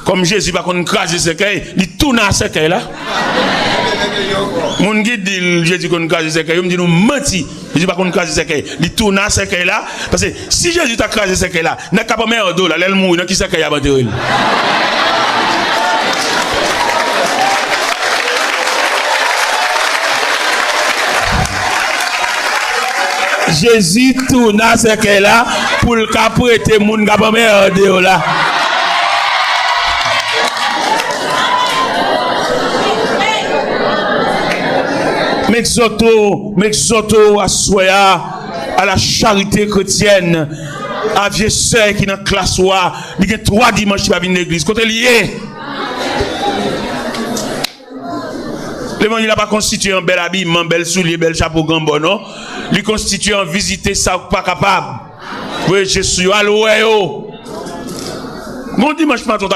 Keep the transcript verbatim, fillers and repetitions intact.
Kòm Jezi pa konn kraze sèkèy, li tounen a sèkèy la. Moun ki di l Jezi konn kraze sèkèy, yo m di nou manti. Jezi pa konn kraze sèkèy. Li tounen a sèkèy la. Paske si Jezi ta kraze sèkèy la, nèg k ap anmède w la, lè l mouri, nan ki sèkèy y ap antere l? Jezi tounen a sèkèy la pou l ka prete moun k ap anmède w la. M egzòte w, m egzòte w aswè a, à la charité chrétienne, a vye sè ki nan klas ou a, li gen twa dimanch li pa vin legliz. Kote li ye? Levanjil la pa konstitye an bèl abiman, bèl soulye, bèl chapo gran bò, non. Li konstitye an vizite sa ou pa kapab. Voye je sou yo, al wè yo. Gon dimanch maten, w ta